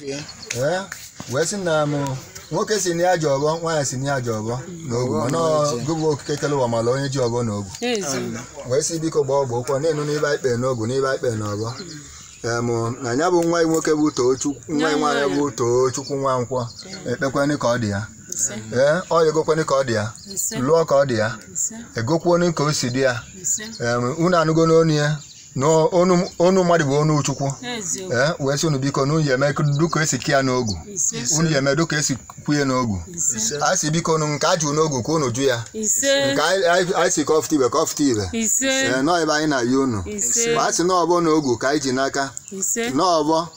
Ee, wee sị na m nwoke si na ya ji ọbọ, nwaanyị si na ya ji ọbọ n'ogwu, mana gụbụ okike kele ụwa mala onye ji ọbọ n'ogwu. Wee sị biko gbaa ọgbọ ụkwụ na-enu n'ibe anyị kpee n'ogwu n'ibe anyị kpee n'ọbọ. Na ya bụ nwa nwoke bụ Tochukwu, nwa nwaanyị bụ Tochukwu Nwankwọ, ekpekweni ka ọ dị ya. Ee, ọ egokweni ka ọ dị ya, lụọ ka ọ dị ya, egokwuoni ka o si dị ya. Unu anụgo n'onu ya, onu mmadụ bụ onu Chukwu. Ee, wee sị unu biko na unu eme dịka esi kia n'ogwu, unu eme dịka esi kwuye n'ogwu. A sị biko unu nke a jụ n'ogwu ka unu jụ ya, nke anyị si ka ọfụta ibe ka ọfụta ibe. Ee, nọọ ebe anyị na-ayọ unu. Ma a sị na ọbọ n'ogwu ka anyị ji n'aka, n'ọbọ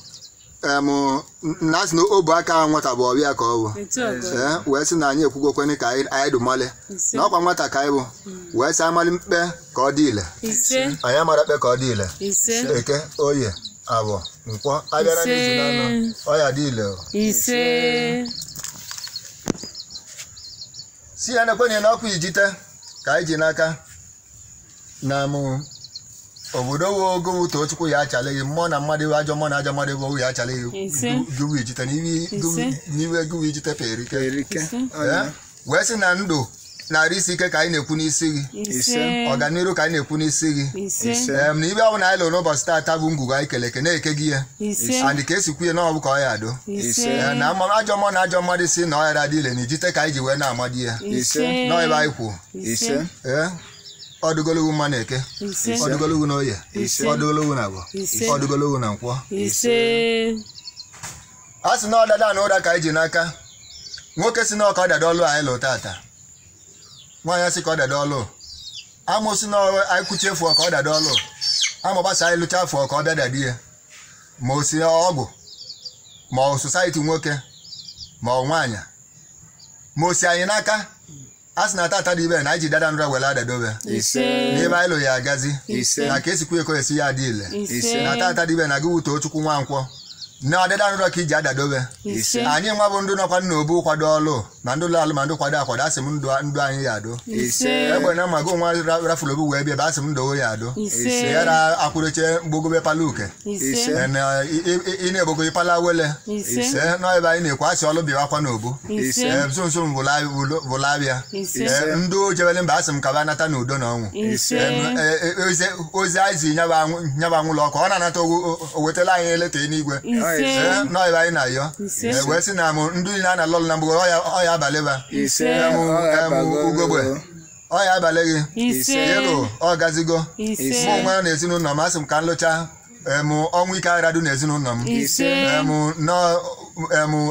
na asị na obu aka nwata bụ ọbịa ka ọ bụ. Ee, wee sị na anyị ekwugokweni ka anyị dụmale na ọkwa nwata ka anyị bụ, wee sị amalị mkpe ka ọ dị ile, anyị amara mkpe ka ọ dị ile. Eke, oye, abọ, nkwọ, abịara n'izu na-anọ, ọ ya dị ile. Si ya nekwenye na ọkwa ijite ka anyị ji n'aka na mụ obodo wo ogowu Tochukwu ya achaleghị mmụọ na mmadụ iwe ajọ mmụọ na ajọ mmadụ iwe ya achaleghị gụwa ijite n'iwe gụwa ijite perike. Wee sị na ndụ narị isi ike ka anyị na-ekwu n'isi gị, ọganiru ka anyị na-ekwu n'isi gị. Na ibe ọbụla anyị lụrụ n'ụbọchị taata bụ ngwugwu anyị kele eke na-eke gị ya, andị ka esi kwuye na ọ bụ ka ọ ya adụ. Na ajọ mmụọ na ajọ mmadụ si na ọ yara dị ile na ijite ka anyị ji wee na-amadi ya nọọ ebe anyị kwuo. Ee, ọdụgolowu mma na eke, ọdụgolowu na oye, ọdụgolowu na abọ, ọdụgolowu na nkwọ. A sị na ọdada na ụra ka anyị ji n'aka. Nwoke si na ọka ọ dada ọlụ anyị lụ tata, nwaanyị sị ka ọ dada ọlụ, amụsị na anyị kwuchie fụọ ka ọ dada ọlụ, amụgbasa anyị lụcha fụọ ka ọ bịa dadi ya, ma o si ọgwụ, ma ọ sosaiti nwoke, ma ọ nwaanyị, ma o si anyị n'aka. A sị na tata dị ibe na anyị ji dada nra were adadobe n'ebe anyị lụ ya agazi, na ka esikwu eko esi ya adị ile. Na tata dị ibe na gị wụ Tochukwu Nwankwọ na ọdịda nrọ ka iji adadobe. Anyị nwa bụ ndụ nọkwa n'obu kwado ọlụ, ma ndụ lụ alụ ma ndụ kwado akwado, asị m ndụ anyị ya adụ. Egbe na mma gị nwa rafụrụ obu wee bịa ebe asị m ndụ ya adụ. Ya ra akwụroche mgbogobe pala uke ị na-ebogo pala wele nọ ebe anyị na-ekwu asị ọlụ bịa akwa n'obu nsonso bụla abịa ndụ jebele mba asị m ka ba nata n'udo na ọnwụ. Ozi anyị zi nyaba anwụlọ ọkụ ọ na-anata o wetala anyị eleta n'igwe nọ ebe anyị na-ayọ. Wee sị na mụ ndụ niile a na-alụ ọlụ na mgbe ọya abalị ba ugogbe ọya abalị gị elu ọ gazigo. Mụ onwe na ezinụlọ m asị m ka m lụcha ọnwụ ike aradu na ezinụlọ m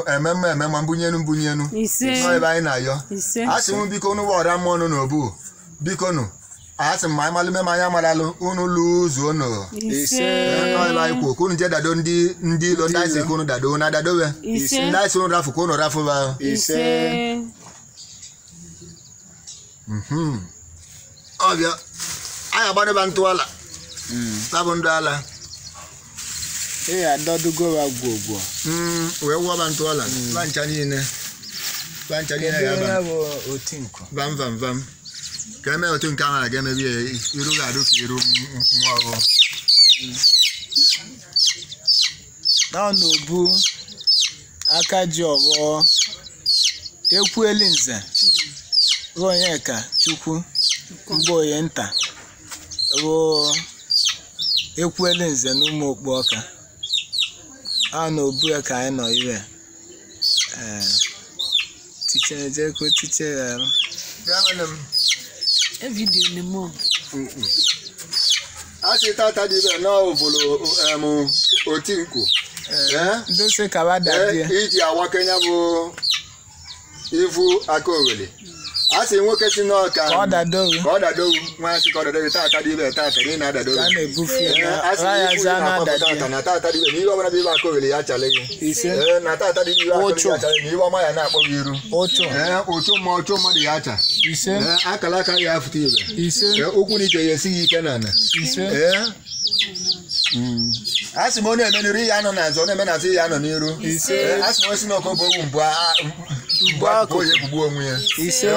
ememme ememme mbunyenu mbunyenu nọ ebe anyị na-ayọ. Asị m biko unu ọra mmụọ nụ n'obu biko nụ, asị m ma anyị malụ meme anyị amaralụ unu lụzuo nụ nọ ebe anyị kwuo ka unu jee dado ndị ilo ndị anyị sị ka unu dado na adadowe ndị anyị sị unu rafụ ka unu rafụba. Ọbịa anyị agbanịba ntụala tabụ ndụ ala ị adọdugowa gwogwo wee wụọba ntụala ba ncha niile ya bụ otinkụ vam vam vam ka eme otu nke ahụ ga-emebi ya iru ga-adụ ka iru nwa ọhụụ. Nọ n'obu aka ji ọgbọ ekwueli nze Onyeka Chukwu mgbe nta bụ ekwueli nze n'ụmụ okpu ọka a n'obu ya ka anyị nọ ire. Ee, tiche jeko tiche ya. A sị tata dị ibe na ọvụlụ oti nku ndose kaba dadie iji awakenya bụ ivu aka owele. A sị nwoke si n'ọka ka ọ dadowu ka ọ dadowu nwa sị ka ọ dadowu tata dị ibe tata na ị na-adadowu ka a na-ebufe a sị ya na za ifu na na-akpọpụ tata adadie na tata dị ibe na ihe ọbụla bụ ibe aka owele ya achale gị. Ise. Na tata dị ibe aka owele ya achale gị na ihe ọma ya na-akpọ gị iru. Ụchụ. Ụchụ mma ụchụ mmadụ ya acha. Ise. Akala aka ya afụta ibe. Ise. Ụkwụ na ike ya esighị ike n'ala. Ise. A sị m ọ na-eme n'iru ya anọ n'azụ, ọ na-eme n'azụ ya anọ n'iru. Ise. A sị m osi n'ọkụ bụ ogwu mbụ Mgbe akụkụ onye egbugbu onwe ya. Ise.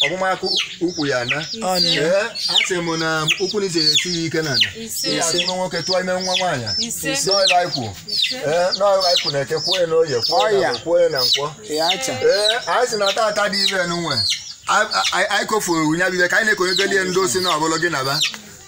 Ọmụmakụ ukwu ya na. Ọnụ. Ee, asị m na ukwu na ije esi ya ike na Ise. ihe atụrụ nwoke tụọ ime nwa nwaanyị. Ise. N'ọrụ anyị kwu. Ee, n'ọrụ anyị kwu na-eke kwuo ya n'oye, kwuo ya na kwuo ya na nkwọ. Ya acha. Ee, anyị sị na tata dị ibe nwe. Anyị kofuru nya bibe ka anyị na-ekonyegolie ndị osi na ọbụla gị naba.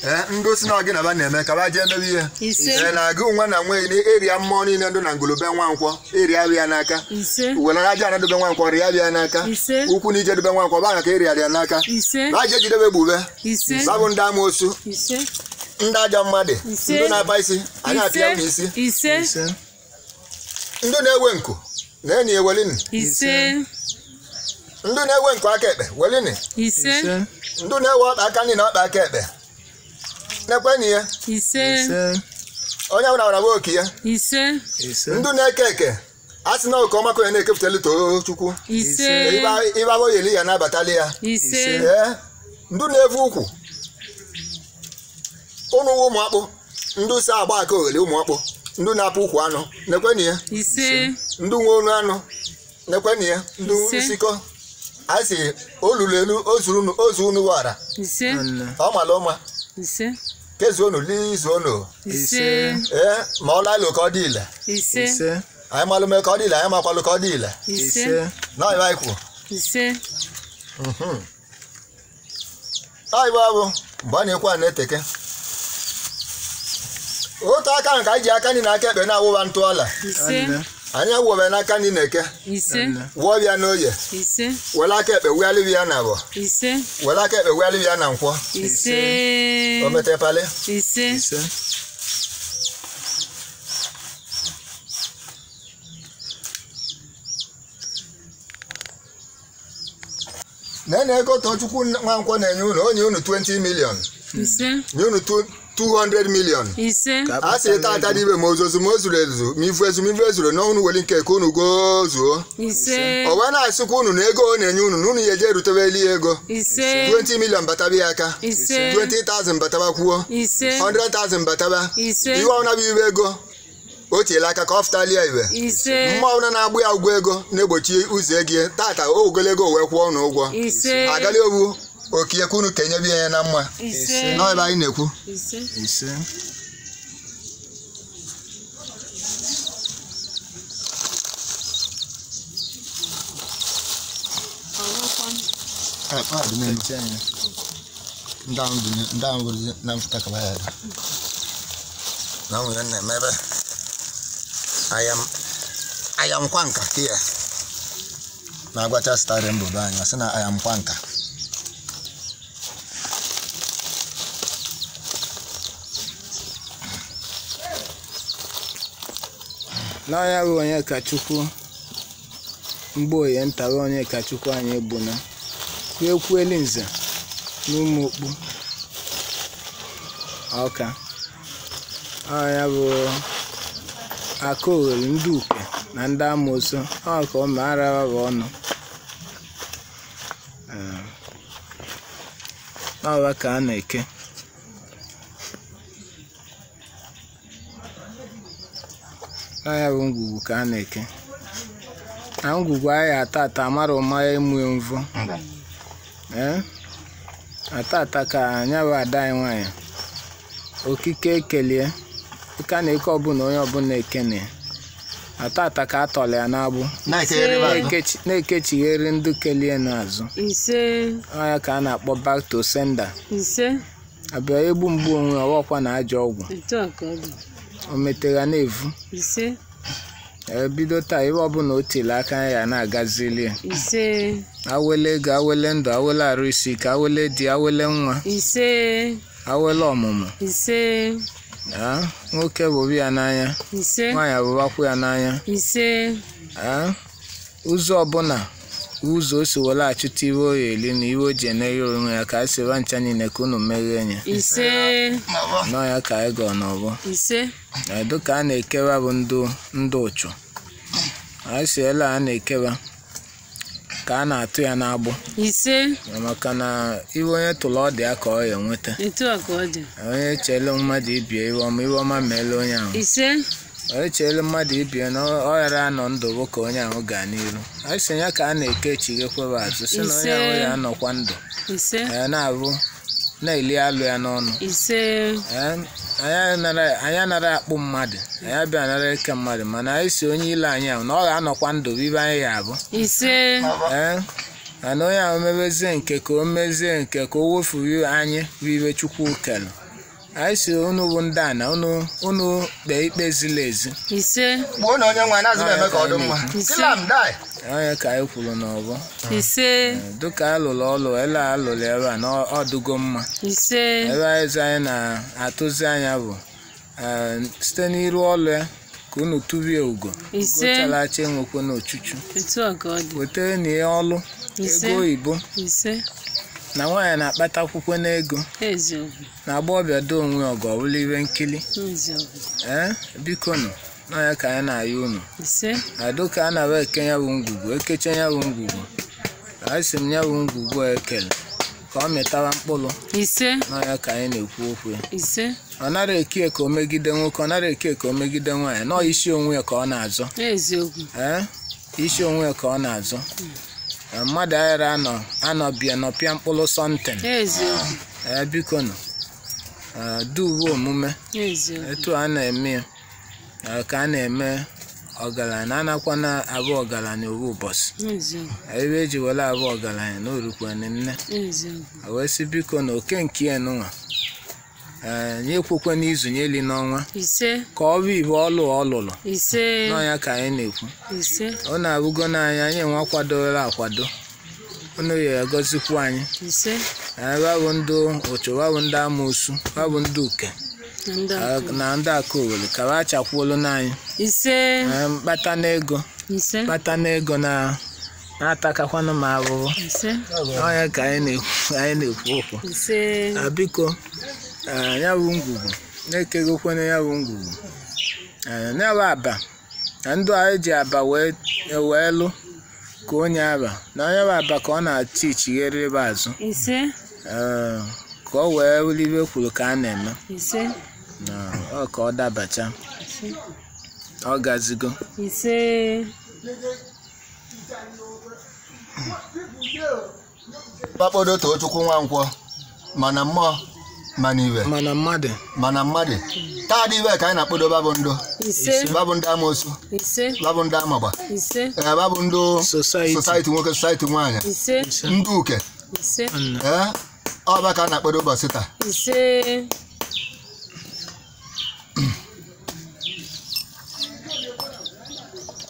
Ee, ndị osi na ọ gị naba na-eme ka ba jee mebe ihe. Ise. Ee, na agụ nwa na nwe eria mmụọ niile ndụ na ngolobe nwa nkwọ eria ya n'aka. Ise. Were aja na dobe nwa nkwọ rịa bịa n'aka. Ise. Ukwu na ije dobe nwa nkwọ baa ka erịa ya n'aka. Ise. Ba je jidebe gbube. Ise. Babụ ndị amoosu, Ise. ndị ajọ mmadụ, Ise. ndị na-apa isi, anyị apịa m isi. Ise. Ise. Ndị na-ewe nku, na-enyi ewelini. Ise. Ndị na-ewe nku aka ekpe, welini. Ise. Ise. Ndị na-ewe ọkpa aka nri na ọkpa aka ekpe. Nekwenị ya, Ise. Ise. onye ọbụla wara oke ya. Ise. Ise. Ndị na-eke eke, a sị na oke ọma ka onye na-ekefutelu too Chukwu. Ise. Ibe abụ yeli ya na-abatali ya. Ise. Ee, ndị na-evu ukwu, ụnụ wụ ụmụ akpụ, ndị si agba aka oghele ụmụ akpụ, ndị na-apụ ukwu anụ, nekwenị ya. Ise. Ndị nwe onu anụ, nekwenị ya, ndị Ise. nsikọ. A sị olulu elu ozuru unu ozu unu wara. Ise. Ọnụ. Ọ mala ụma Ise. kezuonu lizuonu. Ise. Ee, ma ọ lalụ ka ọ dị ile. Ise. Ise. Anyị malụ mee ka ọ dị ile, anyị makwalụ ka ọ dị ile. Ise. Ise. Na ibe anyị kwu. Ise. Ọ ibe ọ bụ mgbe a na-ekwu a na-eteke. Otu aka ahụ ka anyị ji aka nri na aka ekpe na-awụwa ntọala. Ise. Ọnụ. Anyị awụwe n'aka nri na eke, Ise. wụọ bịa n'oye, Ise. were aka ekpe wughalị ya na abọ, Ise. were aka ekpe wughalị ya na nkwọ. Ise. O metepalị. Ise. Ise. Na ego Tochukwu Nwankwọ na-enye unu, o nye unu 20 million, Ise. nye unu 200 million. Ise. Ka A sị tata dị ibe ma ozuzu ma o zuru ezu ma ifu ezu ma ifu ezuru na unu weli nke ka unu gozuo. Ise. O wee na-asịkwa unu na ego ọ na-enye unu na unu ya eje erutebeli ya ego. Ise. 20 million bataba ya aka. Ise. 20,000 bataba kwuo. Ise. 100,000 bataba. Ise. Ihe ọbụla bụ iwe ego o tiela aka ka ọ fụtalie iwe. Ise. Mma ọbụla na-agbụ ya ụgwọ ego na-egbochi ụzọ ego ya tata o wugolo ego wee kwụọ unu ụgwọ. Ise. Agali owu okie ka unu kenyebe ya na mma. Ise. N'ọ ebe anyị na-ekwu. Ise. Ise. Ndị ahụ bụrụzi na mfụta ka ya dị. Na nwunye na-emebe. Ayam kwa nka here. Na-agwacha starị mbụ be anyị, ọ sị na ayam kwa nka. N'ọnya bụ onye ka Chukwu mgboye ntara onye ka Chukwu anyị egbuna kwuekwueli nze n'ụmụ okpu ọka. Ọnya bụ aka ogheri ndị uke na ndị amoosu ọ ka ọ ma arawa bụ ọnụ. Ee, n'ọwa ka a na-eke. N'ọnya bụ ngwugwu ka a na-eke. Na ngwugwu anyị ata ata amara ụma emu mvọ. Ee, ata ata ka anya bụ ada anyị nwaanyị okike ekelie ka na eke ọbụla onye ọbụla ekene ata ata ka atọla ya n'agbụ na-ekechigheri ndị kelie n'azụ. Ise. Ọnya ka a na-akpọ back to sender. Ise. Abịa egbu mgbu onwe ọwọkwa na ajọ ọgwụ. Etu a ka ọ dị. O metegha na-evu. Ise. Ebido taa ihe ọbụla o tiri aka ya na-agazili ya. Ise. Awele ego, awele ndụ, awele arụ isi ike, awele di, awele nwa. Ise. Awele ọmụmụ. Ise. Nwoke bụbu ya n'anya. Ise. Nwaanyị abụbakwu ya n'anya. Ise. Ụzọ ọbụla ụzọ o si were achụta iwe o eli na iwe o ji eneghe onwe ya ka a sị ba ncha niile ka unu meghee ya. Ise. Nọọ ya ka anyị gọọ n'ọgbọ. Ise. Dịka a na-ekewa bụ ndụ ụchụ a si ele a na-ekewa ka a na-atụ ya n'agbụ. Ise. Maka na iwe onye tụrụ ọ dị ya ka ọ ya enweta. Etu a ka ọ dị. Onye chele mmadụ ibie iwe ọma, iwe ọma meela onye ahụ. Ise. Onye cheelu mmadụ ibie na ọ ghara anọ ndụ bụ ka onye ahụ gaa n'iru. Anyị sị ya ka a na-eke chighekwebe azụ sị na onye ahụ ya anọkwa ndụ. Ise. Na-abụ na-eli alụ ya n'ọnụ. Ise. Anyị anara akpụ mmadụ, anyị abịa anara eke mmadụ, mana anyị si onye ile anyị ahụ na ọ ga-anọkwa ndụ bụ ibe anyị ya abụ. Ise. Mana onye ahụ mebezie nke ka o mezie nke ka o wefuru anyị bụ ibe Chukwu kere. Anyị si unu bụ ndị ana unu kpee ikpe ziri ezi. Ise. Gbuo na onye nwe anyị na-azụ eme ka ọ dị mma. Kill am die. Onye ka anyị kwuru n'ọbọ. Ise. Dịka alụrụ ọlụ ele alụrụ ebe a na ọ dịgo mma. Ise. Ebe anyị anyị na-atụzi anya bụ site n'iru ọlụ ya ka unu tụrie ugo. Ise. Gochalacha enwekwe n'ochuchu. Etu a ka ọ dị. Wetara na ihe ọlụ ego oyibo. Ise. Na nwaanyị na-akpata akwụkwọ n'ego. Eziokwu. Na agbọghọbịa do onwe ọgụ ọbụla ibe nkili. Eziokwu. Biko nụ n'ọnya ka anyị na-ayọ unu. Ise. Adụka a na-abụ eke ya bụ ngwugwu, ekecha ya bụ ngwugwu. Anyị sị m ya bụ ngwugwu a ekele ka ọ mịtawa mkpụrụ. Ise. N'ọnya ka anyị na-ekwu okwu ya. Ise. Ọ nara eke ka o megide nwoke, ọ nara eke ka o megide nwaanyị, nọọ isi onwe ya ka ọ na-azọ. Eziokwu. Isi onwe ya ka ọ na-azọ. Mmadụ aghara anọ bịa nọpịa mkpụrụ sọntịn. Eziokwu. Biko nụ duwe omume. Eziokwu. Etu a na-eme ya ka a na-eme ọgaranya anakwana abụ ọgaranya owu ụbọchị. Eziokwu. Ebe eji were abụ ọgaranya na orukwane nne. Eziokwu. Wee sị biko na oke nke ya nụnwa nye ekwekwe n'izu nye eli n'ọnwa. Ise. Ka ọ bụ ibe ọlụ ọ lụrụ. Ise. N'ọnya ka anyị na-ekwu. Ise. Ọ na-abụgo n'anya anyị enwe akwadola akwado. Unu ya agọzikwu anyị. Ise. Babụ ndị ụchụ, babụ ndị amoosu, babụ ndị uke na ndị aka owere ka ba chakwuolu n'anyị. Ise. Mkpata n'ego. Ise. Mkpata n'ego na na-atakakwanụ m ahụhụ. Ise. N'ọnya ka anyị na-ekwu okwu. Ise. Biko ya bụ ngwugwu na-ekegokwana ya bụ ngwugwu. Ya bụ aba na ndụ anyị ji aba wee lụ ka onye aba na onye bụ aba ka ọ na-achị ichighere ebe azụ. Ise. Ka ọ wee wuli kwuru ka a na-eme. Ise. Na ọ ka ọ dabacha. Ise. Ọ gazigo. Ise. Kpakpado Tochukwu Nwankwọ mana mmụọ mana iwe mana mmadụ mana mmadụ taa dị iwe ka anyị na-akpọdo babụ ndụ. Ise. Babụ ndị amoosu. Ise. Babụ ndị amagba. Ise. Babụ ndị society nwoke society nwaanyị. Ise. Ndị uke. Ise. Ọba ka a na-akpọdo ụbọchị taa. Ise.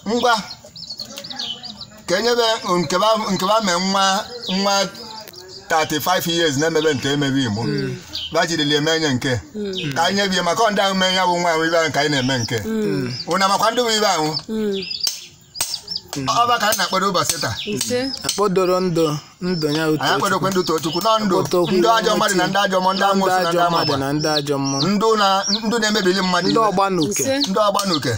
Ngwa ka enyebe nkeba mee nwa 35 years na-emebe nke emebe imo bajirili eme nye nke ka anyị nyebie maka ndị ahụ mee ya bụ nwa ahụ ibe ahụ ka anyị na-eme nke ụna makwa ndị bụ ibe ahụ ọba ka anyị na-akpọdo ụbọchị taa. Ise. Akpọdoro ndụ ndụ ya anyị akpọdokwe ndụ Tochukwu na ndụ ndị ajọ mmadụ na ndị ajọ mmụọ ndị amoosu na ndị amagba na ndị ajọ mmụọ ndụ na-emebili mmadụ ndị ọgba n'uke ndị ọgba n'uke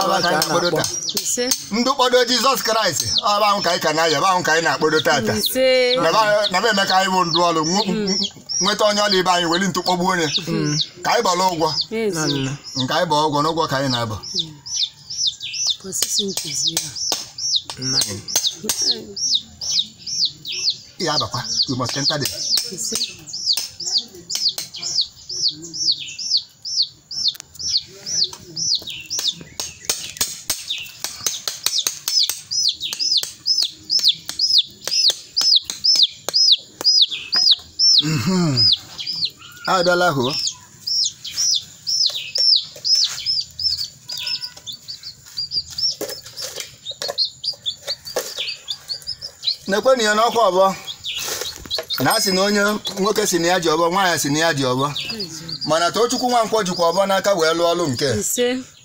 ọba ka anyị na-akpọdo taa. Ise. Ndụ kpọdo Jizọs Kraịst ọba ahụ ka anyị ka na-aya ahụ ka anyị na-akpọdo tata. Ise. Na be eme ka anyị bụ ndụ ọlụ nweta onye ọlụ ibe anyị weli ntụ kpọgbuo onye ka anyị bọrọ ụgwọ nke anyị bọọ ụgwọ n'ụgwọ ka anyị na-abọ. Ya abakwa, you must enter there. Ise. Abịala hụ. Na-ekwenụ ya n'ọkwa ọbọ na a sị na onye nwoke si na ya ji ọbọ nwaanyị si na ya ji ọbọ mana Tochukwu Nwankwọ jikwa ọbọ n'aka wee lụọ ọlụ nke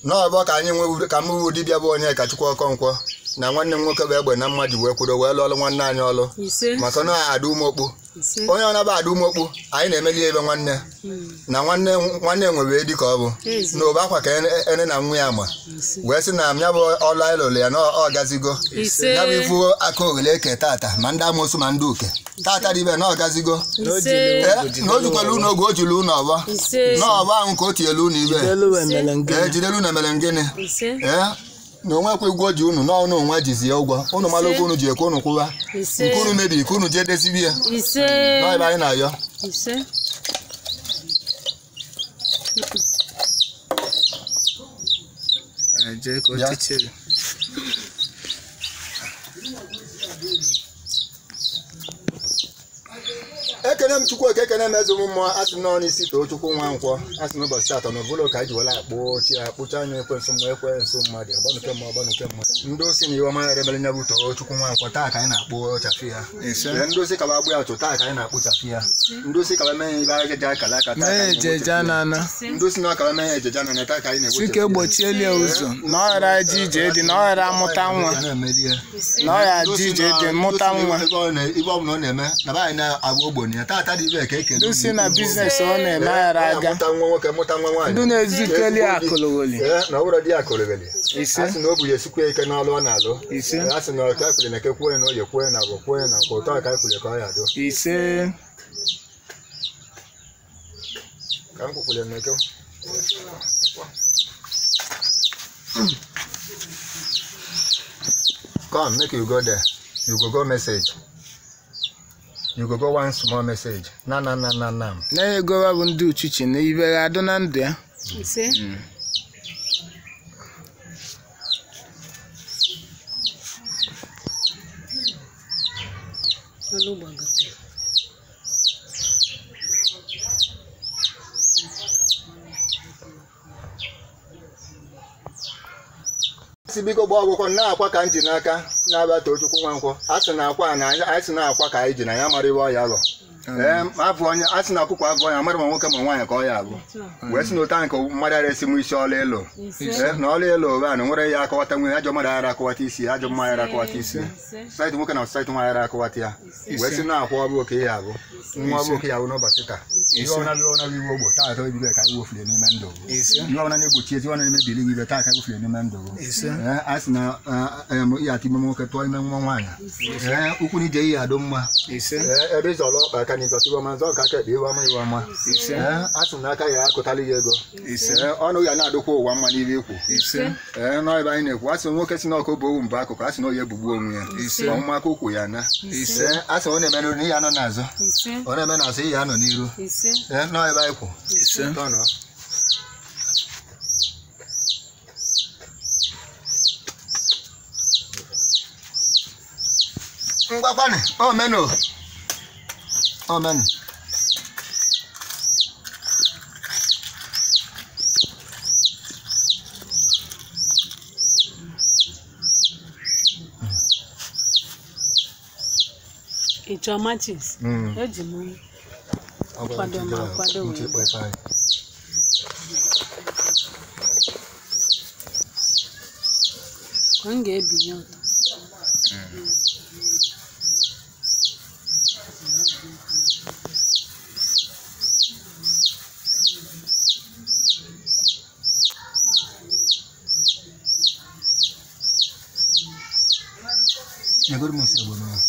n'ọbọ ka anyị nwe ka m wu dibịa bụ onye ka Chukwu Ọkọnkwọ na nwanne m nwoke bụ egbe na mma ji wee kwudo wee lụọ ọlụ nwanne anyị ọlụ maka na ada umokpu onye ọ naba ada umokpu anyị na-emeli ebe nwanne na nwanne nwanne nwere di ka ọ bụ na ụba akwa ka ene na nwa ya ma wee sị na ya bụ ọlụ anyị lụrụ ya na ọ gazigo ya bụ ifu aka oghele eke tata ma ndị amoosu ma ndị uke Tata dị ibe na ọ gazigo. Ise. Ee, na o jikwara unu oge o jiri unu ọbọ. Ise. Na ọbọ ahụ ka o tinyere unu ibe. Jidelu emere Ee, ngịnị. jidelu na emere ngịnị. Ise. Ee, na onwekwa ụgwọ ji unu na ọnụ onwe jizi ya ụgwọ. Unu mara ụgwọ unu ji ekwe unu kwụwa. Ise. Nke unu mebiri ka unu jee dezibi ya. Ise. Na ebe anyị na-ayọ. Ise. Jee ka o Bịa. tichere. Ekene m Chukwu oke, ekene m eze ụmụ mmụọ, asị m n'ọnụ isi too Chukwu nwa nkwọ, asị m ụbọchị atọ na ọbụla ka anyị ji were akpụ chi akpụcha anya ekwensu mmụọ ekwensu mmadụ agbanụke mmụọ agbanụke mmụọ ndị osi na iwe ọma ya remere nya bụ too Chukwu nwa nkwọ taa ka anyị na-akpụ chafi ya. Ise. Ee, ndị osi kaba agbụ ya chụ taa ka anyị na-akpụ chafi ya. Ndị osi kaba mee ya ibe aja akara aka taa ka Mee anyị ejeje na-egbochafu ya. na-ana. Ndị osi na ọkara mee ya ejeje na taa ka anyị Si ka na-egbochafu ya. egbochieli ya ụzọ na ọ ghara aja ije dị na ọ ghara amụta nwa Ya na-emeli ya. na ọ ya aja ije dị mụta nwa. Ibe ọbụla ọ na-eme na be anyị na-agba ogbenye ya taa dị ibe ka ekele. Ndị si na biznes ọ na-eme aghara aga. Mụta nwa nwoke mụta nwa nwaanyị. Ndị na-ezukeli akụlụgholi. Ee, na ọ bụrụ di ya akụrụbeli. Ise. A sị na o bu ya esikwa ike n'ọlụ ọ na-alụ. Ise. Ee, a sị na ọka ekwere na eke kwuo ya na oye kwuo ya na agwọ kwuo ya na nkwọ ụtọ ka ekwere ka ọ ya adụ. Ise. Ka m kwukwere na eke. Come, make you go there. You go go message. You go go one small message. Na na na na na. Na ego bụ ndị uchichi na ibe ga-adụ na ndụ ya. Ise. Olu gbagote. Si biko gbaa ọgwụkwọ na-akwa ka m ji n'aka na-abịa too Chukwu nwa nkwọ. A sị na akwa na anyị sị na akwa ka anyị ji na ya mara iwe ọ ya ghọ. Ee, abụ onye a sị na ọkụkọ abụ onye amara ma nwoke ma nwaanyị ka ọ ya abụ. Wee sị na otu ahụ ka mmadụ ara esi m isi ọla elu. Ise. Ee, na ọla elu ụwa na nwere ya akọwata nwere ajọ mmadụ ara akọwata isi ajọ mmadụ ara akọwata isi. Saịtị nwoke na saịtị nwaanyị ara akọwata ya. Wee sị na akwa ọ bụ oke ya abụ. Nwa ọ bụ oke ya abụ n'ụbọchị taa. Ihe ọbụla bụ ọbụla bụ iwe ogbo taa atọ ebibe ka anyị wofuru n'ime ndụ. Ise. Ihe ọbụla na-egbochi ezi ọbụla na-emebiri gị ibe taa ka anyị wofuru n'ime ndụ. Ise. Ee, a sị na ihe atụ ime nwoke tụọ ime nwa nwaanyị. Ee, ụkwụ na ije ihe adụ mma. Ise. Ee, ebe ịzọrọ ọkpa aka na ịzọta iwe ọma nzọ ka aka ekpe iwe ọma iwe ọma. Ise. Ee, a sị na aka ya akụtala ya ego. Ise. Ee, ọnụ ya na-adụkwa ụwa mma n'ibe ikwu. Ise. Ee, nọ ebe anyị na-ekwu a sị nwoke si n'ọkụ bụ owu mbụ akụkụ a sị na oyi ebugbu onwe ya. Ise. Ọmụma aka ụkwụ ya na. Ise. Ee, a sị ọ na-eme n'iru na ihe anọ n'azụ. Ise. Ọ na-eme n'azụ ihe anọ n'iru. Ise. Ee, nọ ebe anyị kwụ. Ise. Tọnụ. Ngwakwanị, omenụ. Omenụ. Ị chọọ matches? Eji m Kwado ma kwado Ntị wee. ịkpọ ife anyị. Ka m ga-ebinye ọtọ. Nyegoro m nsị egbe m ahụ.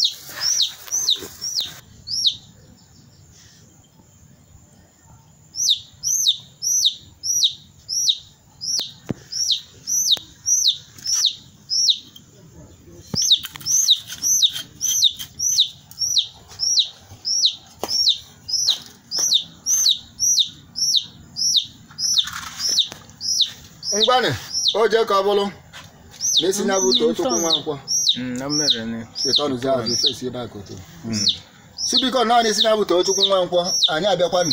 Ngwanị, o jee ka ọ bụrụ na esi na bụ too Chukwu nwa nkwọ. Na mere ni. Ịtọnụzi azụ fesi ebe a ka otu. Si biko naanị isi na bụ too Chukwu nwa nkwọ, anyị abịakwanụ.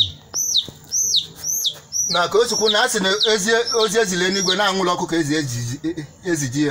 Na ka o sikwu na a sị na ozi ezili eluigwe na-anwụrụ ọkụ ka ezi eziji ya.